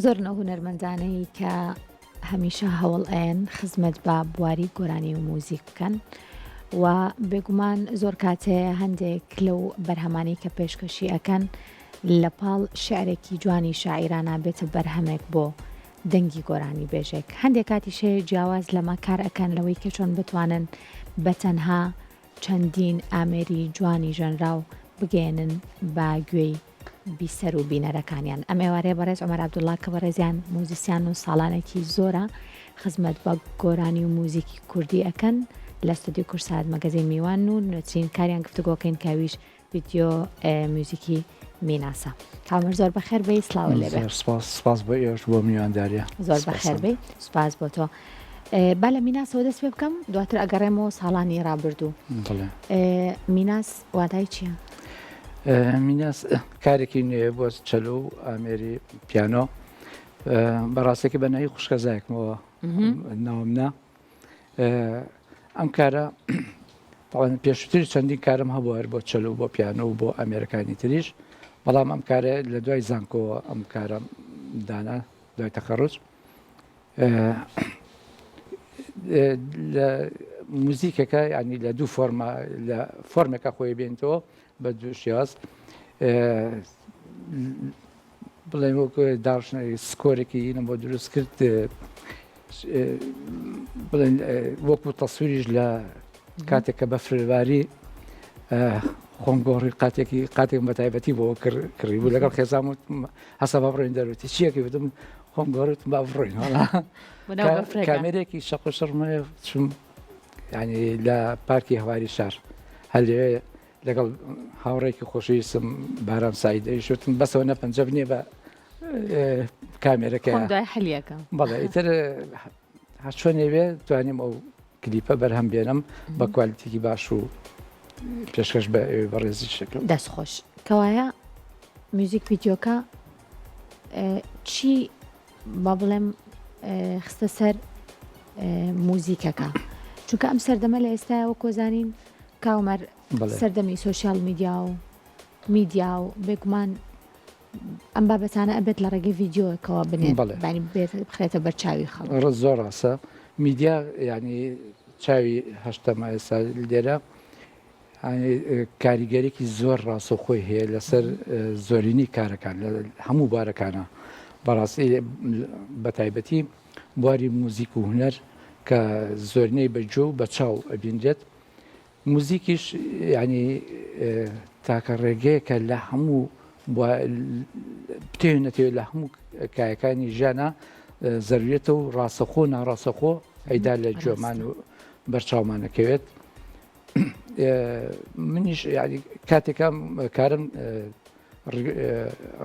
زۆرن ئەو هونەرمەندانەی کە هەمیشە هەوڵ ئەیەن خزمەت بە بواری گۆرانی و موزیک بکەن و بێگومان زۆر کات هەیە هەندێک لەو بەرهەمانەی کە پێشکەشی ئەکەن لە پاڵ شعرێکی جوانی شاعیرانە بێتە بەرهەمێک بۆ دەنگی گۆرانی بێژێک هەندێک کاتیش هەیە جیاواز لەمە کار ئەکەن لەوەی کە چۆن بتوانن بە تەنها چەندین ئامێری جوانی ژەنراو بگەیەنن بە گوێی بیسەر و بینەرەکانیان. ئەم ئێوارەیە بەڕێز عومەر عەبدوڵڵا کە بەڕێزیان موزیسیان و ساڵانێکی زۆرە خزمەت بە گۆرانی و موزیکی کوردی ئەکەن لە ستۆدیۆ کورسات مەگەزین میوان و نوێترین کاریان گفتوگۆکەین کە ئەویش ڤیدیۆ میوزیکی میناسە. کاک عومەر زۆر بەخێر بێی سڵاوت لێ بێ. زۆر سپاس سپاس بۆ ئێوەش بۆ میوانداریە. زۆر بەخێر بێی سپاس بۆ تۆ. با لە میناسەوە دەست پێ بکەم دواتر ئەگەڕێمەوە ساڵانی ڕابردوو. بەڵێ. میناس واتای چییە؟ میناس کارێکی نوێ بۆ چەلۆ و ئامێری پیانۆ بەڕاستەکە بە ناوی خوشکەزایەکمەوە ناوم نا ئەم کارە پێشتر چەندین کارم هەبوو هەر بۆ چەلو بۆ پیانۆ و بۆ ئامێرەکانی تریش بەڵام ئەم کارە لە دوای زانکۆوە ئەم کارم دانا دوای تەخەڕوج لە موزیکەکە ینی لە دوو فۆرمە لە فۆرمێکە خۆی بێنتەوە بە دوو شێواز بڵێن وەک داڕشتنی score ێکی ئینم بۆ دروست کرد بڵێن وەکو تەسویریش لە کاتێک کە بەفرباری خۆم گۆڕی قاتێکی قاتێکم بە تایبەتی بۆ کڕی بوو لەگەڵ خێزان هەسە بە بڕۆین دەروتی چیەکەی وتم خۆم گۆڕیتم با بڕۆین کامێرێکی شەق و شڕمە چوم ینی لە پارکی هەواری شار هەر لەوێ لەگەڵ هاوڕێکی خۆشەویستم بارام سعید ئەویش وتم بەسەوە نەپەنجە بنێ بە کامێرەکە حلیەکە بەڵێ ئیتر هەرچۆنێ بێ توانیم ئەو کلیپە بەرهەم بێنم بە quality ێکی باش و پێشکەش بە ئێوەی بەڕێزی شکل. دەست خۆش کەوایە میوزیک ڤیدیۆکە چی با بڵێم خستە سەر موزیکەکە چونکە ئەم سەردەمە لە ئێستاوە کۆزانین کاومەر سەردەمی social media و میدیا و بێگومان ئەم بابەتانە ئەبێت لە ڕێگەی ڤیدیۆکەوە بنێت بێت بخرێتە بەرچاوی خەڵک. ڕە زۆر ڕاستە میدیا یعنی چاوی هەشتەمە ئێستا لێرە کاریگەرێکی زۆر ڕاستەوخۆی هەیە لەسەر زۆرینەی کارەکان لە هەموو بارەکانە بەڕاستی بە تایبەتی بواری موزیک و هونەر کە زۆرینەی بە گوێ و بە چاو ئەبینرێت موزیکیش یعنی تاکە ڕێگەیەکە لە هەموو بتەوێ نەتەوێ لە هەموو کایەکانی ژیانە زەرویەتە و ڕاستەخۆ ناڕاستەخۆ ئەیدا لە گوێمان و بەرچاومانەکەوێت منیش یعنی کاتێکم کارم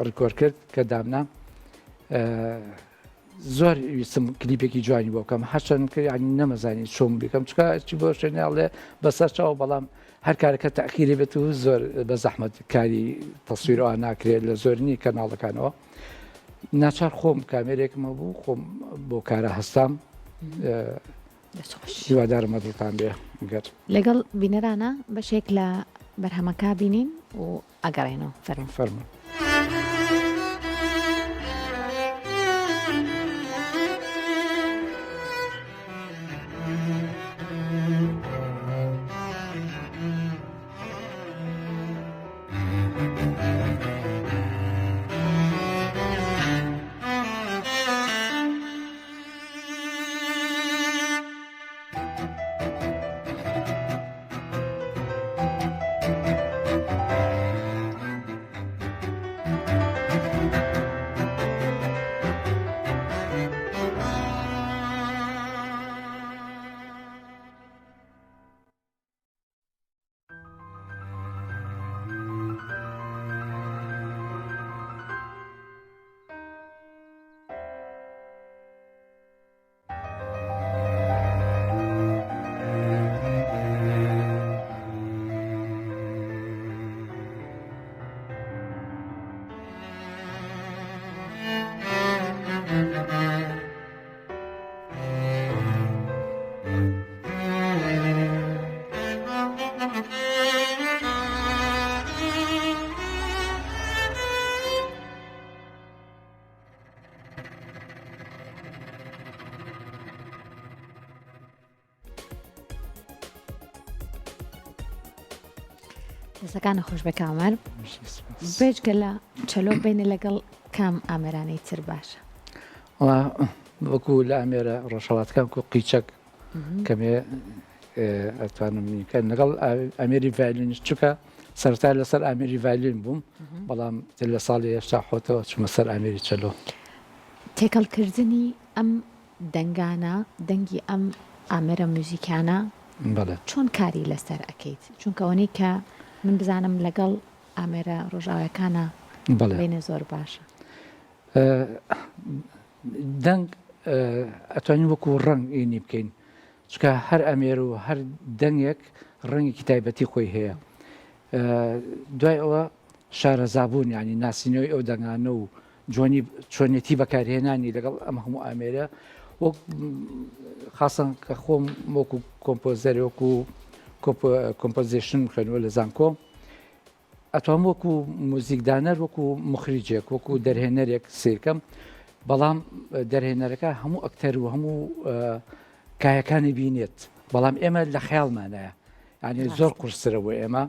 ڕیکۆرد کرد کە دامنا زۆر ویستم کلیپێکی جوانی بۆ بکەم هەرچەند کە یعنی نەمەزانی چۆن بکەم چکە چی بۆ شوێنێ بەسەر چاو بەڵام هەر کارەکە تاخیری بێت و زۆر بە زەحمەت کاری تەسویرەوە ناکرێت لە زۆرنی کەناڵەکانەوە ناچار خۆم کامێرێکم هەبوو خۆم بۆ کارە هەستام هیوادارم بەدڵتان بێ گەر. لەگەڵ بینەرانە بەشێک لە بەرهەمەکە بینین و ئەگەڕێنەوە فەرموو. فەرموو. دەستەکانت خۆش بێ کاک عومەر. بێجگە لە چەلۆ بینە لەگەڵ کام ئامێرانەی تر باشە؟ وەڵا وەکو لە ئامێرە ڕۆژهەڵاتەکان وەکو قیچەک کەمێ ئەتوانم کە لەگەڵ ئامێری ڤایلینش چونکە سەرەتا لەسەر ئامێری ڤایلین بووم بەڵام لە ساڵی هێشتا حوتەوە چوومە سەر ئامێری چەلۆ. تێکەڵکردنی ئەم دەنگانە دەنگی ئەم ئامێرە موزیکانە بەڵێ. چۆن کاری لەسەر ئەکەیت چونکە ئەوەنەی کە من بزانم لەگەڵ ئامێرە ڕۆژئاوایەکانا بەڵێ. بینە زۆر باشە. دەنگ ئەتوانین وەکو ڕەنگ ئینی بکەین چونکە هەر ئامێر و هەر دەنگێک ڕەنگێکی تایبەتی خۆی هەیە دوای ئەوە شارەزابوون یعنی ناسینەوەی ئەو دەنگانە و جوانی چۆنیەتی بەکارهێنانی لەگەڵ ئەم هەموو ئامێرە وەک خاصەن کە خۆم وەکو composer وەکو composition خوێنەوە لە زانکۆ ئەتوانم وەکو موزیکدانەر وەکو مخریجێک وەکو دەرهێنەرێک سیرکەم بەڵام دەرهێنەرەکە هەموو ئەکتەر و هەموو کایەکانی بینێت بەڵام ئێمە لە خەیاڵمانایە یعنی زۆر قورسرە بۆ ئێمە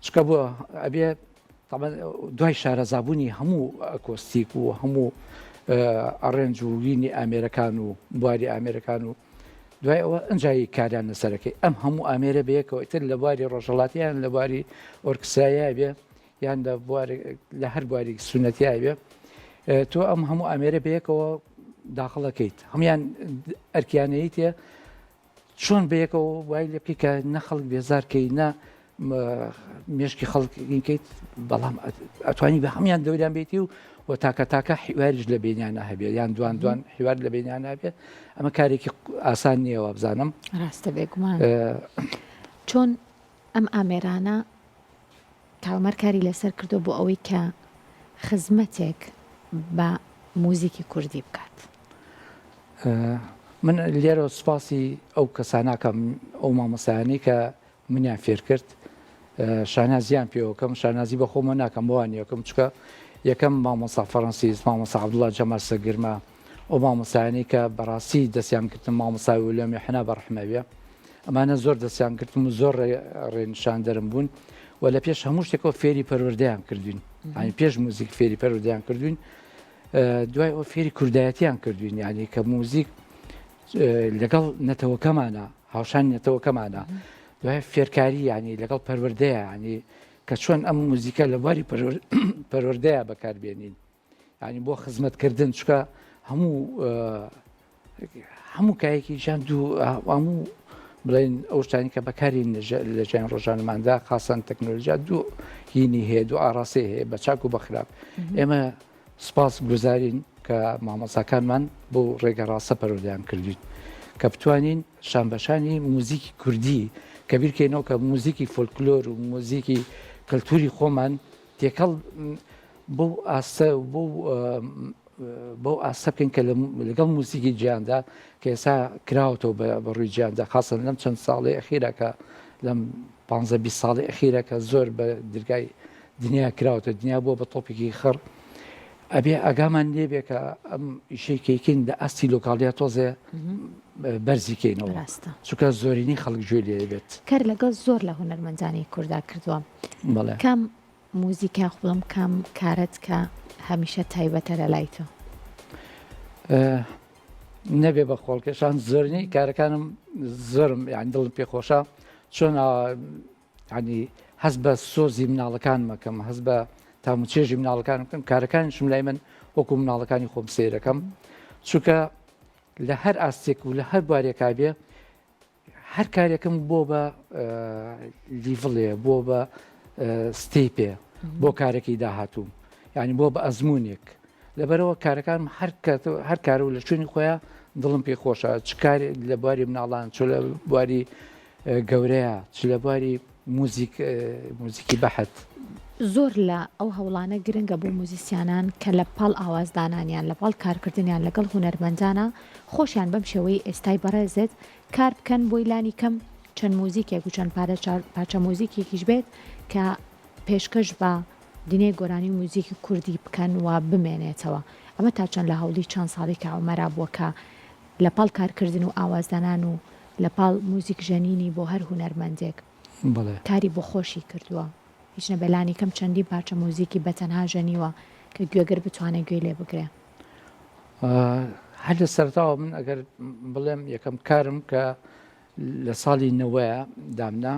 چکە بۆ ئەبێ دوای شارەزابوونی هەموو ئەکۆستیک و هەموو arrange و وینی ئامێرەکان و بواری ئامێرەکان و دوای ئەوە ئەجایی کاریان لەسەرەکەی ئەم هەموو ئامێرە بەیەکەوە ئیتر لە بواری ڕۆژهەڵاتیان لە بواری ئۆرکسایە بێ یان لە بواری لە هەر بواری سونەتیا بێ تۆ ئەم هەموو ئامێرە بەیەکەوە داخڵەکەیت هەموان ئەرکیانەیتێ چۆن بەیەکەوە وای لێ بکەی کە نە خەڵک بێزار کەی نە مێشکی خەڵک کەیت بەڵام ئەتوانی بە هەمان دەوریان بێتی و و تاکە تاکە حیواریش لە بینیانە هەبێت یان دوان دوان حیوار لە بینیان هەبێت ئەمە کارێکی ئاسان نییە وابزانم ڕاستە بێگومان چۆن ئەم ئامێرانە کاومەر کاری لەسەر کردو بۆ ئەوەی کە خزمەتێک بە موزیکی کوردی بکات. من لێرەوە سوپاسی ئەو کەسانەکەم ئەو مامۆستایانەی کە منیان فێرکرد شانازیان پێوەکەم شانازی بە خۆمە ناکەم بۆوان یەکەم چکە یەکەم مامۆسا فەڕەنسیس مامۆسا عەبدوڵا جەمال سەگرمە ئەو مامۆستایانەی کە بەڕاستی دەستیان کردم مامۆسای ولەمی حنا بەڕحمەویە ئەمانە زۆر دەستیان کردم و زۆر ڕێنیشاندەرم بوون و لە پێش هەموو شتێکەوە فێری پەروەردەیان کردوین یانی پێش موزیک فێری پەروەردەیان کردوین دوای ئەوە فێری کوردایەتیان کردوین یعنی کە موزیک لەگەڵ نەتەوەکەمانە هاوشانی نەتەوەکەمانە دوای فێرکاری ینی لەگەڵ پەروەردەیە ینی کە چۆن ئەم موزیکە لە بواری پەروەردەیە بەکاربێنین ینی بۆ خزمەتکردن چکە هەموو هەموو کایەکی ژیان دوو هەموو بڵێن ئەو شتانی کە بەکاری لە ژیان ڕۆژانماندا خاصەن تەکنۆلژیا دوو هینی هەیە دوو ئاراسی هەیە بە چاک و بە خراپ ئێمە سپاس گوزارین کە مامۆساکانمان بۆ ڕێگە ڕاستە پەروەردەیان کردوین کە بتوانین شانبەشانی موزیکی کوردی کە بیرکەینەوە کە موزیکی فۆلکلۆر و موزیکی کەلتوری خۆمان تێکەڵ بەو ئاستە بەو بەو ئاستە بکەین کە لەگەڵ موزیکی جیهاندا کە ئێستا کراوەتەوە بە ڕووی جیهاندا خاصەن لەم چەند ساڵەی ئەخیرا کە لەم 15 20 ساڵی ئەخیرا کە زۆر بە درگای دنیا کراوەتە دنیا بووە بە تۆپێکی خڕ ئەبێ ئاگامان لێبێ کە ئەم ئیشەی کەیکەین لە ئاستی لۆکاڵیا تۆزێ بەرزی کەینەوە ڕاستە. چونکە زۆرینەی خەڵک گوێ لێ بێت. کار لەگەڵ زۆر لە هونەرمەندانی کوردا کردووە. بەڵێ. کام موزیک یاخ بڵێم کام کارت کە هەمیشە تایبەتە لە لای تۆ؟ نەبێ بە خۆڵکێشان زۆرینەی کارەکانم زۆرم یان دڵم پێخۆشە چۆن ینی هەست بە سۆزی مناڵەکانمەکەم هەست بە تام و چێژی مناڵەکانم بکەم کارەکانیشم لای من وەکو مناڵەکانی خۆم سەیرەکەم چونکە لە هەر ئاستێک و لە هەر بوارێکا بێ هەر کارێکم بۆ بە level ێ بۆ بە step ێ بۆ کارێکی داهاتوو یعنی بۆ بە ئەزمونێک لەبەرەوە کارەکانم هەر هەر کار و لە شوێنی خۆیان دڵم پێ خۆشە چ کار لە بواری مناڵان چ لە بواری گەورەیە چ لە بواری موزیک موزیکی بەحت. زۆر لە ئەو هەوڵانە گرنگە بۆ موزیسیانان کە لە پاڵ ئاوازدانانیان، لە پاڵ کارکردنیان لەگەڵ هونەرمەندانا، خۆشیان بەم شێوەیەی ئێستای بەڕێزت کار بکەن بۆی لانی کەم چەند موزیکێک و چەند پارچە موزیکێکیش بێت کە پێشکەش بە دنیای گۆرانی و موزیکی کوردی بکەن و بمێنێتەوە. ئەمە تا چەند لە هەوڵی چەند ساڵی کە عومەرا بووە کە لە پاڵ کارکردن و ئاوازدانان و لە پاڵ موزیک ژەنینی بۆ هەر هونەرمەندێک کاری بۆ خۆشی کردووە. هیچ نەبێ لانی کەم چەندین پارچە موزیکی بە تەنها ژەنیوە کە گوێگر بتوانێ گوێی لێ بگرێ؟ هەر لە سەرەتاوە من ئەگەر بڵێم یەکەم کارم کە لە ساڵی نەوەیە دامنا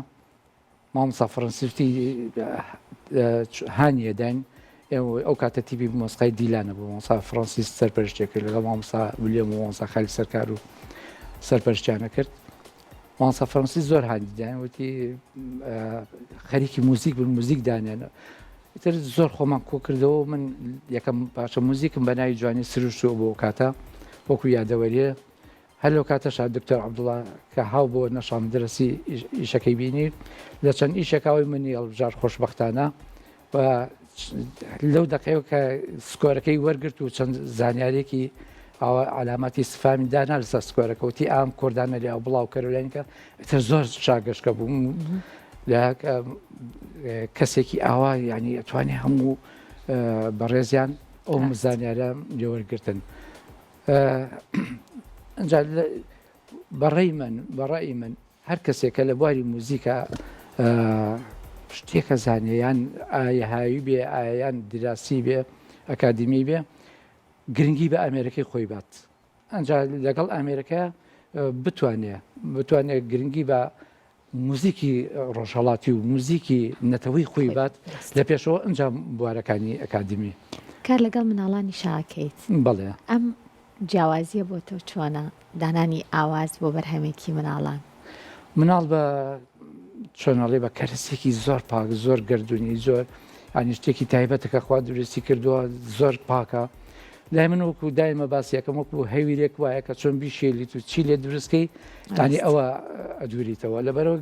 مامۆستا فڕەنسیستی هانیە داین ئەو کاتە تیپی مۆسقای دیلانە بوو مامۆستا فڕەنسیس سەرپەرشتێ کرد لەگەڵ مامۆستا ولێم و مامۆستا خالی سەرکار و سەرپەرشتیانە کرد مامۆستا فڕەنسیس زۆر هانی داین وتی خەریکی موزیک بن موزیک دانێن تر زۆر خۆمان کۆ کردەوە من یەکەم پارچە موزیکم بە ناوی جوانی سروشت بۆ کاتە وەکو یادەوەریە هەر لەو کاتەشا دکتۆر عەبدوڵا کە هاو بۆ نەشا مدرەسی ئیشەکەی بینی لە چەند ئیشێک ئەوی منی هەڵبژارد خۆشبەختانە و لەو دەقەیەوە کە score ەکەی وەرگرت و چەند زانیارێکی ئەوە عەلاماتی ئیستفهامی دانا لەسەر score ەکە وتی ئام chord انە لێ بڵاو کەرە لەنکە ئیتر زۆر شاگەشکە بووم لە کەسێکی ئاوا یعنی ئەتوانێ هەموو بەڕێزیان ئەو زانیارە لێوەرگتن ئەجا بەڕێی من بەڕێی من هەر کەسێک کە لە بواری موزیکا شتێکە زانێ یان ئاهاوی بێ ئایان دراسی بێ ئەکادیمی بێ گرنگی بە ئامێرەکەی خۆی بات ئەجا لەگەڵ ئامێرەکە بتوانێ بتوانێت گرنگی بە موزیکی ڕۆژهەڵاتی و موزیکی نەتەوەی خۆی بات لە پێشەوە ئنجا بوارەکانی ئەکادیمی. کار لەگەڵ مناڵانیشا ئەکەیت؟ بەڵێ. ئەم جیاوازیە بۆ تۆ چۆنە دانانی ئاواز بۆ بەرهەمێکی مناڵان؟ مناڵ بە چۆن ئەڵێ بە کەرەسێکی زۆر پاک زۆر گەردوونی زۆر یانی شتێکی تایبەتە کە خوا دروستی کردووە زۆر پاکە لای من وەکو دایمە باسیەکەم وەکو هەویرێک وایە کە چۆن بیشێلیت و چی لێ دروستکەی تانی ئەوە ئەدوریتەوە لەبەرەوە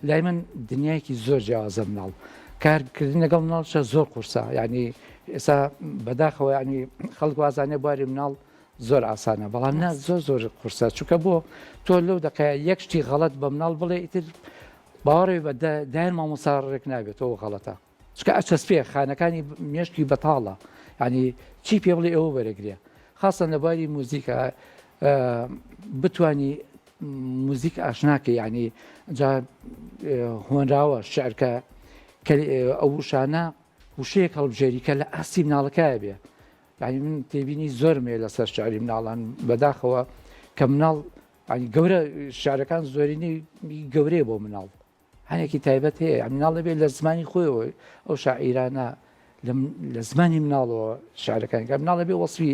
لای من دنیایەکی زۆر جیاوازە مناڵ کارکردن لەگەڵ مناڵشە زۆر قورسە یعنی ئێستا بەداخەوە ینی خەڵک وازانێ بواری مناڵ زۆر ئاسانە بەڵام نا زۆر زۆر قورسە چونکە بۆ تۆ لەو دقەیە یەک شتی غەڵەت بە مناڵ بڵێ ئیتر باوەڕێ بە دایان مامۆسا ڕێک نابێتەوە غەڵەتە چونکە ئەچەسپێ خانەکانی مێشکی بەتاڵە یعنی چی پێ بڵێ ئەوە وەرەگرێ خاصەن لە بواری موزیکە بتانی موزیک ئاشناکە یعنی جا هۆنراوە شعرکە ئەو وشانە وشەیەک هەڵبژێری کە لە ئاستی مناڵەکە بێ یعنی من تێبینی زۆرم هەیە لەسەر شعری مناڵان بەداخەوە کە مناڵ گەورە شعرەکان زۆرینەی گەورەیە بۆ مناڵ هەنێکی تایبەت هەیە یانی مناڵ دەبێت لە زمانی خۆیەوە ئەو شاعیرانە لە زمانی مناڵەوە شعرەکان کە مناڵ دەبێت وەسفی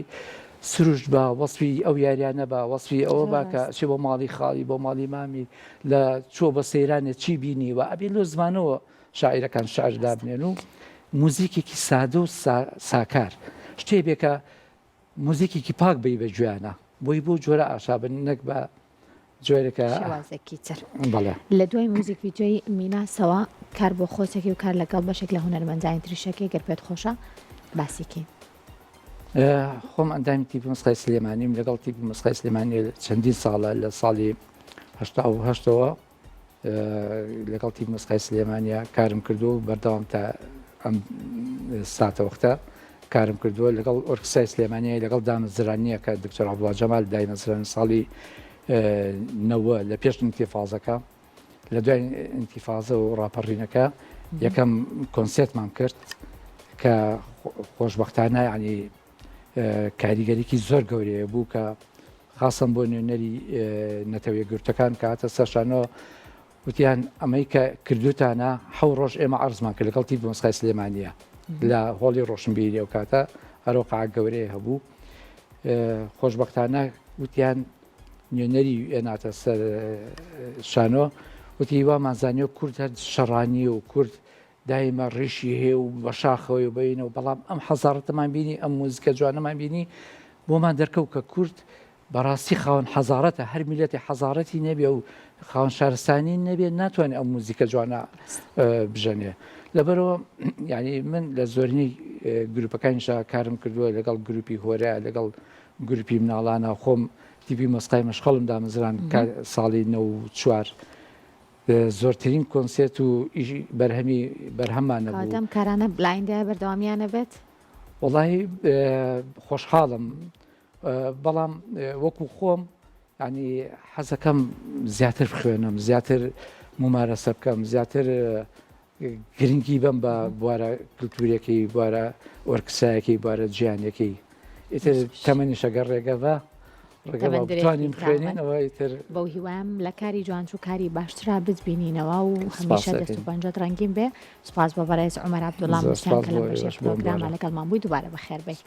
سروشت بە وەسفی ئەو یاریانە بە وەسفی ئەوە با کە چێ بۆ ماڵی خاڵی بۆ ماڵی مامی لە چوە بە سەیرانێ چی بینی و ئەبێ لۆ زمانەوە شاعیرەکان شعر دابنێن و موزیکێکی سادە و ساکار شتێ بێ کە موزیکێکی پاک بی بە گوێیانە بۆی بۆ جۆرە ئاشا بن نەک بە جۆرێکە شێوازێکی تر. بەڵێ. لە دوای موزیک ڤیدیۆی میناسەوە کار بۆ خۆتەکەی و کار لەگەڵ بەشێک لە هونەرمەندانی تریشەکەی گەر پێت خۆشە باسی کەین. خۆم ئەندامی تیپی مۆسیقای سلێمانیم لەگەڵ تیپی مۆسیقای سلێمانی چەندین ساڵە لە ساڵی 88ەوە لەگەڵ تیپی مۆسیقای سلێمانیا کارم کردووە و بەردەوام تا ئەم ساتەوەختە کارم کردووە لەگەڵ ئۆرکسترای سلێمانیای لەگەڵ دامەزرانیە کە دکتۆر عەبدوڵا جەمال دایمەزران ساڵی نەوە لە پێش ئینتیفازەکە لە دوای ئینتیفازە و ڕاپەڕینەکە یەکەم کۆنسێرتمان کرد کە خۆشببختانە ینی کاریگەریکی زۆر گەورەیە بوو کە خاصەن بۆ نوێنەری نەتەوە یەکگرتووەکان کە هاتە سەر شانۆ وتیان ئەمەی کە کردوتانە حەو ڕۆژ ئێمە عەرزمان کرد لەگەڵ تیپی مۆسیقای سلێمانیە لە هۆڵی ڕۆشنبیری ئەو کاتە هەرو قاعە گەورەیە هەبوو خۆشببختانە وتیان نوێنەری ئێناتە سەر شانۆ وتی وامان زانیوە کورد هەر شەڕانی و کورد دایمە ڕیشی هەیە و بە شاخەوەی و بەینەوە بەڵام ئەم حەزارەتەمان بینی ئەم موزیکە جوانەمان بینی بۆمان دەرکەوت کە کورد بەڕاستی خاوەن حەزارەتە هەر میلەتی حەزارەتی نەبێ و خاوەن شارستانی نەبێ ناتوانێت ئەم موزیکە جوانە بژەنێ لەبەرەوە یعنی من لە زۆرینەی گروپەکانیشا کارم کردووە لەگەڵ گروپی هۆرە لەگەڵ گروپی مناڵانە خۆم تیپی مۆسیقای مەشخەڵم دامەزران ساڵی 94 زۆرترین کۆنسێرت و ئیشی بەرهەمی بەرهەممان نەبوو. کەواتە ئەم کارانە لە ئایندەیا بەردەوامیان ئەبێت؟ وەڵاهی خۆشحاڵم بەڵام وەکو خۆم یانی حەزەکەم زیاتر بخوێنم زیاتر مومارەسە بکەم زیاتر. گرنگی بەم بە بوارە کللتورەکەی بوارە ئۆرکسایەکەی بوارە جیانەکەی ئیتر تەمەنیشە گەر ڕێگە بە ڕێگە بە بتوانین بخوێنینەوە ئیتر. بەو هیوایەم لە کاری جوان چوو کاری باشترا بتبینینەوە و هەمیشە دەست و پەنجەت ڕەنگین بێ سوپاس بۆ بەڕێز عومەر عەبدوڵا زۆر موسیان سوپاس کە بۆ لەم بەشەی ئێوەش بۆ ئەم پرۆگرامە بوارە. لەگەڵمان بووی دووبارە بەخێربێی.